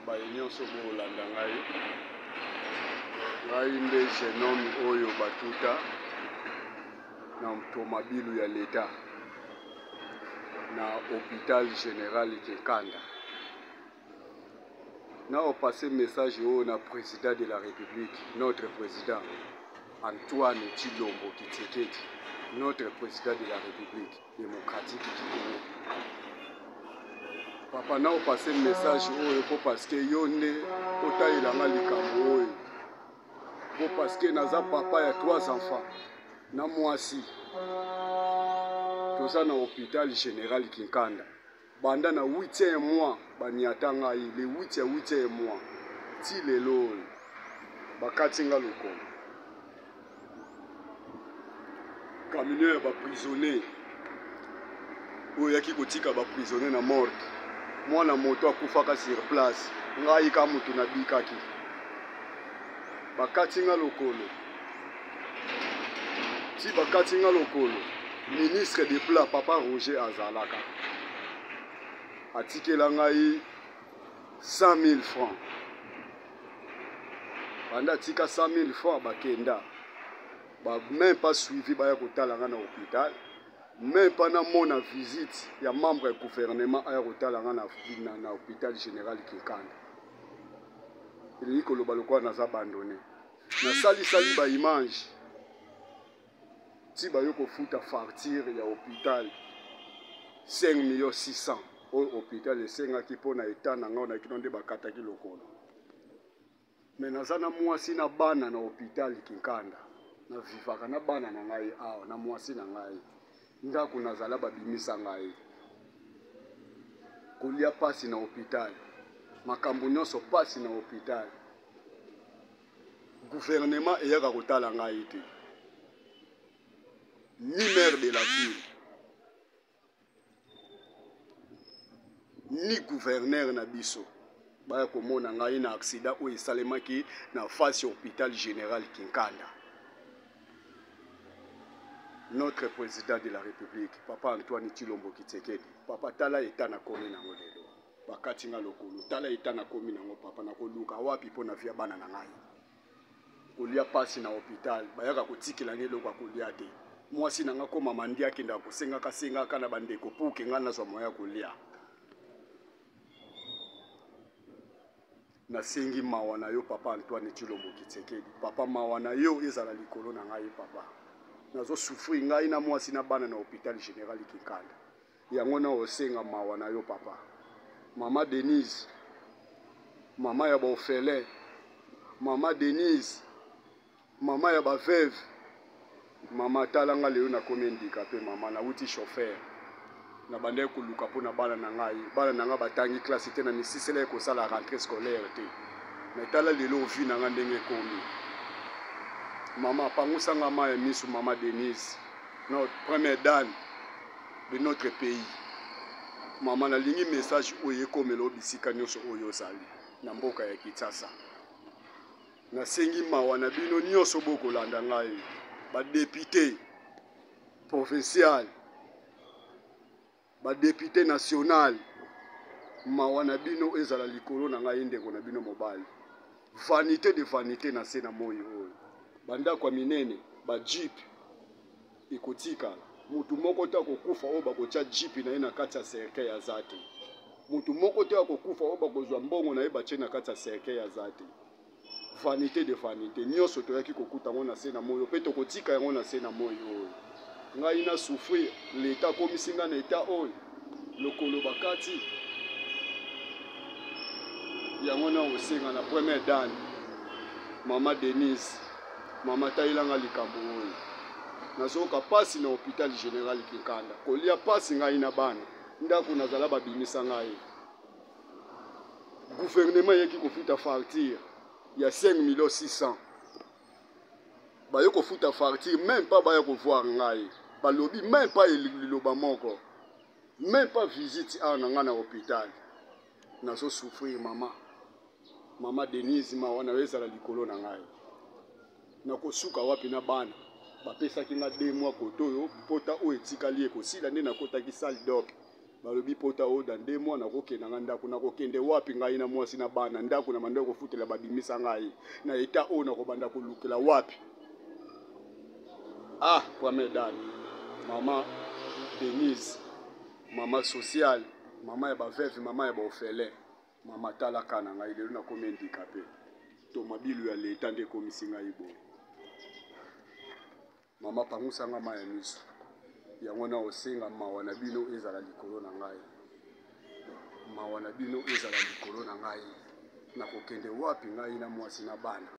Baye nyonso bokolanda ngai, ngai nde jeune homme oyo batuta na tomabilu ya leta na hôpital général Kinkanda. Na opase message oyo na président de la République, notre président Antoine Tshilombo Tshisekedi, notre président de la République démocratique du Congo. Papa, na opase message oyo mpo parce que yo nde otalela nga likambo oyo, mpo parce que naza papa ya trois enfants na mwasi, toza na hôpital général Kinkanda banda na 8e mois baniata ngai le 8 ya 8e mois ti lelo oyo bakati nga lokolo. Camion ya baprisonnier oyo eyaki kotika baprisonnier na morgue, mwana moto akufaka sur place, ngai ka moto nabikaki, bakati nga lokolo ti bakati nga lokolo. Ministre de plat papa Roger azalaka atikela ngai 100 000 francs, banda atika 100 000 francs bakenda ba même pas suivi, baya kotala nga na hôpital, même pas namona visite ya membre ya gouvernement aya kotala nga na hôpital général Kinkanda. Elingi koloba lokola naza abandonné, nasalisali ba image ti bayo kofuta facture ya hôpital 5 millions 600 oyo hôpital esengaki mpo na etat na ngai na kino nde bakataki lokolo. Me naza na mwasi na bana na hôpital Kinkanda, na vivaka na bana na ngai awa na mwasi na ngai, ndako nazala babimisa ngai, kolia pasi na hôpital, makambo nyonso pasi na hôpital. Gouvernement eyaka kotala ngai te, ni maire de la ville ni gouverneur na biso baya komona ngai na accident oyo esalemaki na face ya hôpital général Kinkanda. Notre président de la République, papa Antoine Tshilombo Tshisekedi, papa tala eta nakomi nango lelo, bakati nga lokolo, tala eta nakomi nango papa, nakoluka wapi mpo na via bana na ngai, kolia pasi na hôpital, bayaka kotikela ngai eloko ya kolia te. Mwasi na nga koma mandi akendaka kosengaka sengaka na bandeko pour ke ngai nazwa moyen ya kolia. Nasengi mawa na yo papa Antoine Tshilombo Tshisekedi, papa mawa na yo ezala likolo na ngai papa, nazo souffrir ngai na mwasi na bana na hôpital général Kinkanda, yango na osenga mawa na yo papa. Mama Denise, mama ya baorphelin, mama Denise, mama ya baveuve, mama tala nga lelo nakomi handicapé mama, nawuti chauffeur, nabandaki koluka mpo na bana na ngai, bana na ngai batangi classe te, na misisela ye kosala rentrée scolaire te, mais tala lelo vie na ngai ndenge ekomi. Mama pangusa nga mai ya misu, mama Denise, notre première dame de notre pays. Mama, nalingi message oyo ekomela bisika nyonso oyo ozali na mboka ya Kinshasa. Nasengi mawa na bino nyonso bokolanda ngai, ba député provincial, ba député national, mawa na bino ezala likolo na ngai ndeko na bino mobali. Vanité de vanité na se na moi oyo, bandako ya minene, ba jeep ekotikala, mutu moko te akokufa oyo bakotia jeep na ye na kati ya cercueil aza te, mutu moko te akokufa oyo bakozwa mbongo na ye batie na kati ya cercueil aza te. Vanité de vanité, nyonso toyaki kokuta yango na se na moi oyo, mpe tokotika yango na se na moi oyo. Ngai na souffrir, l'État akomisi ngai na état oyo, lokolo bakati yango na osenga na première dame, mama Denise, mama tayelanga likambo oyo, nazoyoka pasi na hôpital général Kinkanda, kolia pasi ngai na bana, ndako nazala babimisa ngai. Gouvernement eyaki kofuta facture ya 5 millions 600, baye kofuta facture même pas baya kovoir ngai, balobi même pas liloba moko, même pas visite awa na ngai na hôpital. Nazo souffrir mama, mama Denise, mawa na yo ezala likolo na ngai. Nakosuka wapi na bana bapesaki nga 2 mois koto oyo, mpota oyo etikali ekosila nde nakotaki salle doc. Balobi pota oyo dans 2 mois nakokenda nga ndako. Nakokende wapi ngai na mwasi na bana? Ndako na banda kofutela, babimisa ngai na eta oyo, nakobanda kolukela wapi? Ah, première dame, mama Denise, mama sociale, mama ya baveuve, mama ya baorphelin, mama, talaka na ngai. Lelo nakomi handicapé to mabilu ya leta nde ekomisi ngai boye. Mama, pangusanga mai ya miso. Yango na osenga mawa na bino ezala likolo na ngai, mawa na bino ezala likolo na ngai. Nakokende wapi ngai na mwasi na bana?